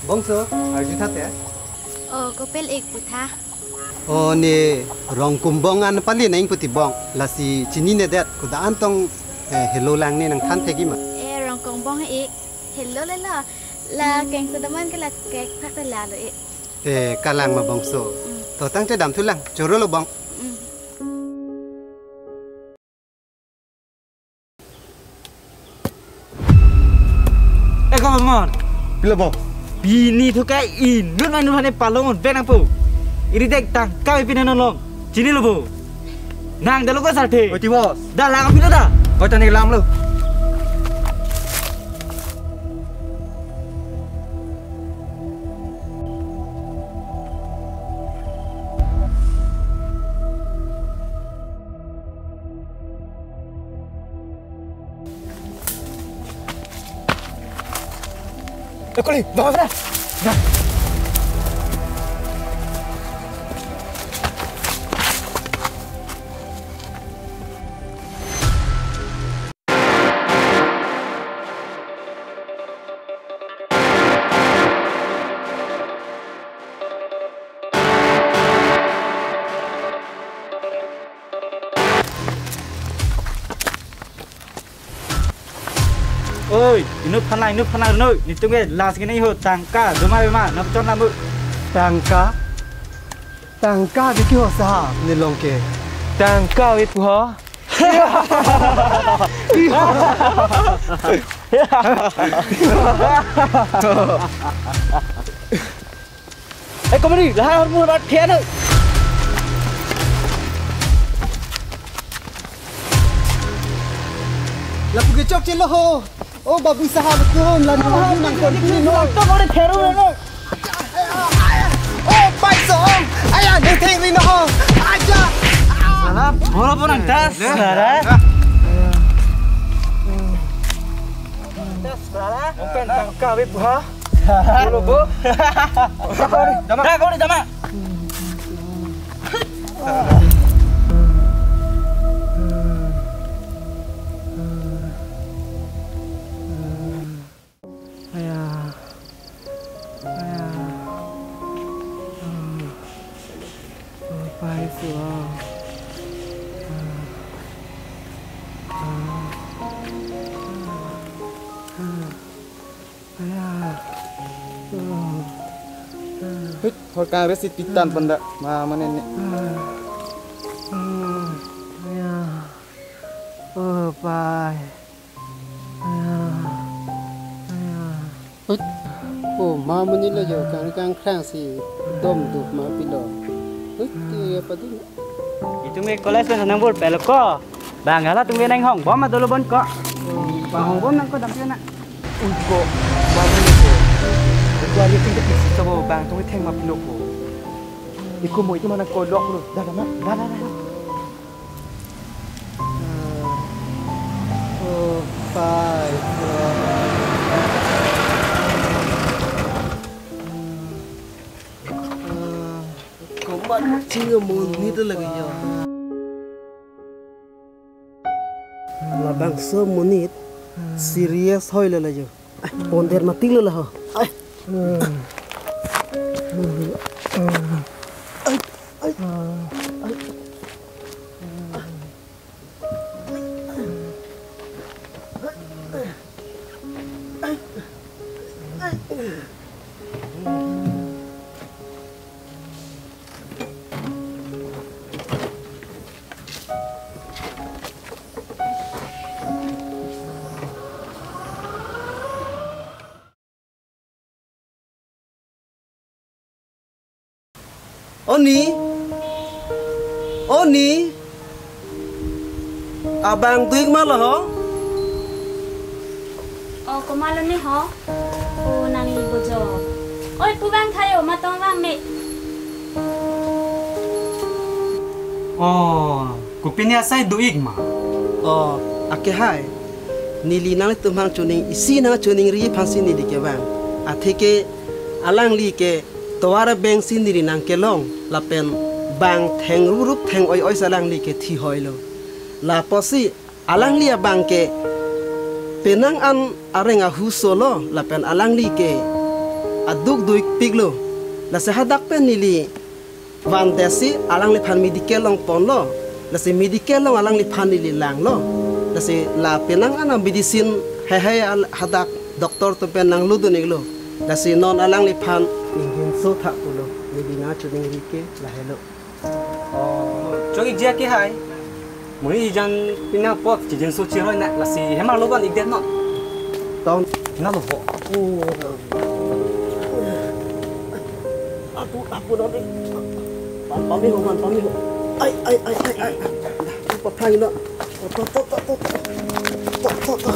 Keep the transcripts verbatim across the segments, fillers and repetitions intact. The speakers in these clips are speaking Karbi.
Bongso, arju tha te. Oh, kopil ik putha. Oh, ne Rongkumbong an pali nang puti bong. Lasi chininedet, kuda antong, eh, hello lang ne nangthan thekji ma. Eh, Rongkumbong ik. Hello lelo. La keng sedaman ke la kek phak te lalo ik. Eh, kalang ma bongso. Mm. To tangte damthulang, chorolo bong. Mm. Eh, ko mon. Pilo bong. Pini thu ke inut manu hane palong on bek nangpo. Iri dek tangka pine non long. Chinilo bo. Nang dalo ko sarthe. Oi ti bos. Da lang pilo da. Ko tane lam lo. Eh, kuli, bang, bang. Oi, inut phan lang, inut phan lang noi. Netum ke last ke nai ho tangka, doma ma, nap chon lam. Tangka? Tangka biki ho sa, ne long ke. Tangka ave pu ho. Eh, komedi, lahai hormu rat phian. Lapu ke chok chelo ho. Oh, babu sahab ko, lan ko nang kon pini no. To kore theru no. Oh, pai song. Aya, ne theng ri no. Aja. Sala, bolo po nang das. Sala. Das, sala. Pen tangka ave pu ha. Bolo po. Dama. Dama. Dama. Aya. Aya. Ah. Oh, pai su. Ah. Ah. Ah. Aya. Oh. Hit, hor kang resi pitan panda. Ma, mane ne. Ah. Ah. Aya. Oh, pai. Aya. Aya. Hit. Oh, ma, mane lo jo, kang, kang krang si dom dup ma pilo. Hit, ya padu. Itum ke college pen nang bor pelo ko. Bang hala tum ke nang hong bom ma dolo bon ko. Bang hong bom nang ko dam pina. Ui ko, bang ni ko. Ko ari tingkat isi tabo bang tung theng ma pilo ko. Iko mo itu mana ko lok lo. Dah, dah, dah. Dah, dah, dah. Oh, five. Komat chinga mo nita lagi yo. Labangso monit serious hoi lala jo. Ai, ponder mati lala ho. Ai. Ai, ai. Oni, Oni, abang duik ma lo ho? Oh, komat lo ne ho? Oh, nang ibo jo. Oi, pu bang thayo, matong bang ne. Oh, kopine asai duik ma? Oh, ake hai. Neli nangtum hang chuning isi nang chuning ri phansi neli ke bang. Atheke alangli ke tovar abeng si neli nang kelong lapen bang theng rurup theng oi oi si alangli ke thi hoi lo. Lapusi alangli abang ke penang an areng ahu solo lapen alangli ke aduk duikpiklo. Lasi hadak pen neli van detsi alangliphan medical along ponlo. Lasi medical along alangliphan neli langlo. Lasi la penang ana medicine heihei al-, hadak doctor atum pen nangludun-iklo. Lasi non alangliphan ninghinso thak pulo. Neli nangchiningri ke lahelo. Oh, chok-ikji akehai. Monit ejan pini apot chijinso chiroi na, lasi hem arlo van-ikdet non. Ton. Nalo ho. Oh. Apu, apu, nanti. Pan pami ho, pan pami ho. Ai, ai, ai, ai, ai. Pathang na. To, to, to, to, to. To, to, to.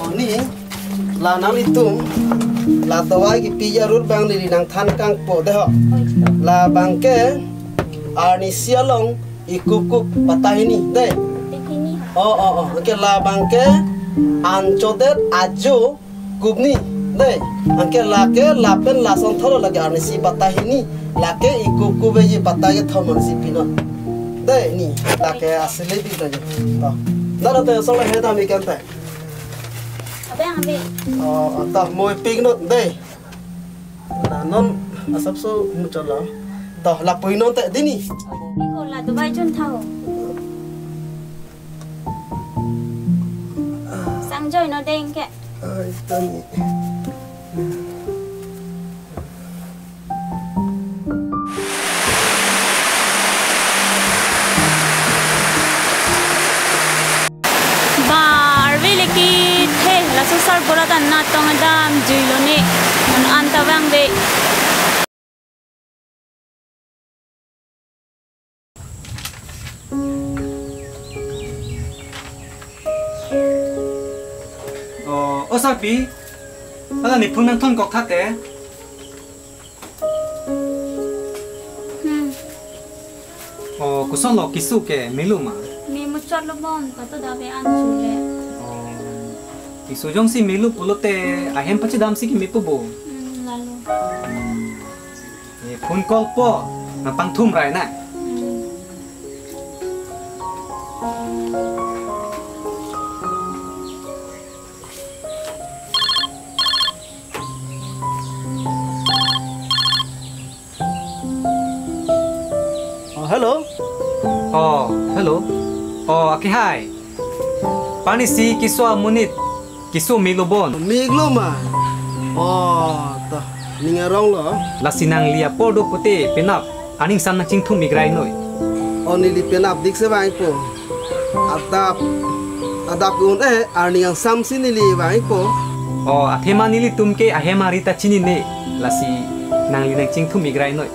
Oni, la nanglitum, la dawai kipi arut abang neli nangthan kangpo dei ho. Labang ke arnisi along ikup kup patahini dei. Patahini. Oh, oh, oh. Anke labang ke anchodet ajo kupni dei. Anke lake lapen lason thalo lake arnisi patahini. Lake ikup kup veji patai kethom arnisi pinon. Dei ni, lake asli di dei. To. Daro te solo he dam ikan te. Abang, abang. Oh, to mo pik not dei. La non asapso muchot lo. To, la puinon te dei ni. Iko la Dubai chun thao. Sang join non dei ke. Ai, tani. Ba, arve leki the, laso sarbura ta natong damjuilo ne. Non anta vangve. Oh, o sarpi, hala ne phone nangthonkok tha te. Hmm. Oh, kosonlo kisu ke melo ma? Me muchotlo bon, pato dave an chule. Oh, kisu jongsi melo pulote ahem pachedamsi kemepo bo. Hmm, lalo. Hmm. Eh, phone call po, nangpangthum rai na. Hmm. Oh, hello. Oh, hello. Oh, akehai. Pini si kisu amonit, kisu melo bon. Melo ma. Oh, to. Ning arong lo. Lasi nangli apor do pute penap aning sam nangchingthum-ik rai noi. Oh, neli penap dik si vangpo. Adap, adap un-e, arni angsamsi neli vangpo. Oh, athema nelitum ke ahem arit ta chinine, lasi nangli nangchingthum-ik rai noi.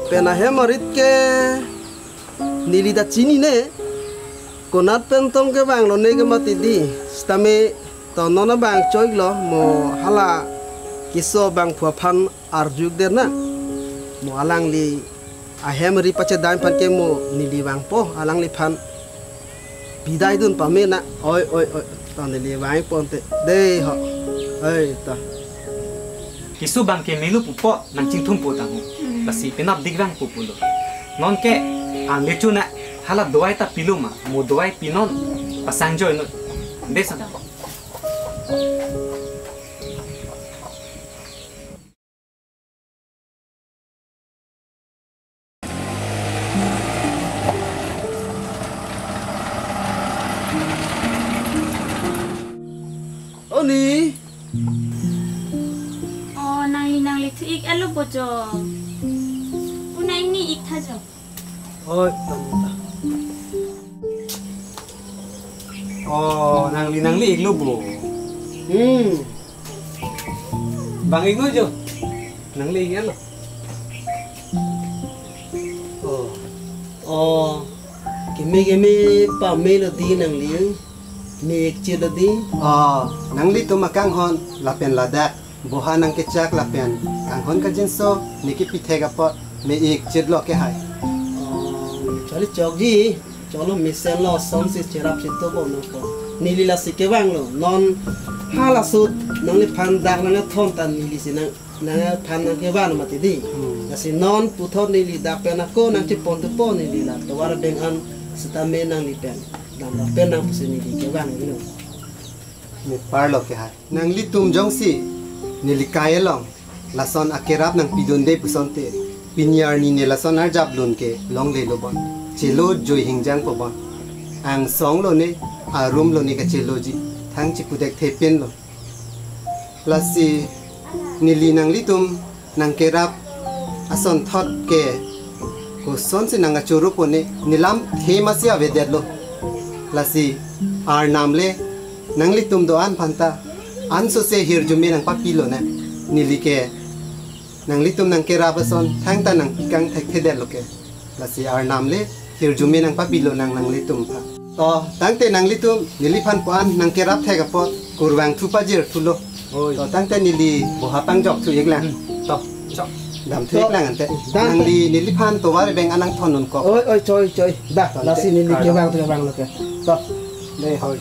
Pen ahem arit ke neli ta chinine, konat pen tong kevanglo ne ke mati di, sitame to non abang choi-iklo, mo hala kisu abangphu aphan arju-ikdet na. Mo alangli ahem ri pachedam aphan ke mo neli vangpo, alangliphan bidai dun pame na. Oi, oi, oi. To neli vangpo ante. Dei ho. Oi, to. Kisu abang ke melo pupo nangchingthum po tangho. Hmm. Lasi penap dik vangpo pulo. Non ke an lechu na hala dawai ta pilo ma. Mo dawai pinon pasang join non. Dei san. Oni. Oh, nangli, nangli thu-ik-etlo bo jo. Unai ni ik tha jo. Oi, tanta. Oh, nangli, nangli iklo bo. Hmm. Bang iklo jo. Nangli iklo. Oh. Oh. Keme keme pamelo di nangli. Me ikchelo di. Oh, nanglitum akanghon lapen ladak. Boha nangkechak lapen kanghon kangjinso ne kepithek apot me ikchitlo kehai. Oh, chali chokji, cholo mesenlo, sonsi cherap chinto bo nangpo. Neli lasi kevanglo, non halaso nangliphan dak nangthon ta neli si nang Nangphan nangkevan mati di. Hmm. Lasi non puthot neli dak pen ako nangchepon thupo neli la tovar abeng an sitame nangli pen dam pen nang pusi neli kevanglo. Nepar lo ke hai. Nanglitum jongsi neli kai along lason akerap nangpidunde pusonte, pini arni ne lason arjap lun ke longle lo bon. Chelo joi hingjang po bon. Angsong lone, arum lone kacheloji. Thang chipudekthe pen lo. Lasi neli nanglitum nangkerap asonthot ke kosonsi nangkachoro pone, nelam the masi avedetlo. Lasi Arnam le nanglitum do-an aphanta ansose hirjume nangpapilonang. Neli ke nanglitum nangkerap ason thangta nangpikang thekthedetlo ke. Lasi Arnam le hirjume nangpapilonang nanglitum aphan. To tangte nanglitum neliphan puan nangkerap thek apot kurvangthu pajirthulo. Oi. To tangte neli boha pangjokthuk-iklang. Hmm. To. Chok. Damthu-iklang ante. Dam. Nangli neliphan tovar abeng an nangthondun kok. Oi, oi, choi, choi. Da, tangte lasi neli kevang, kevanglo ke. To. Dei, oi.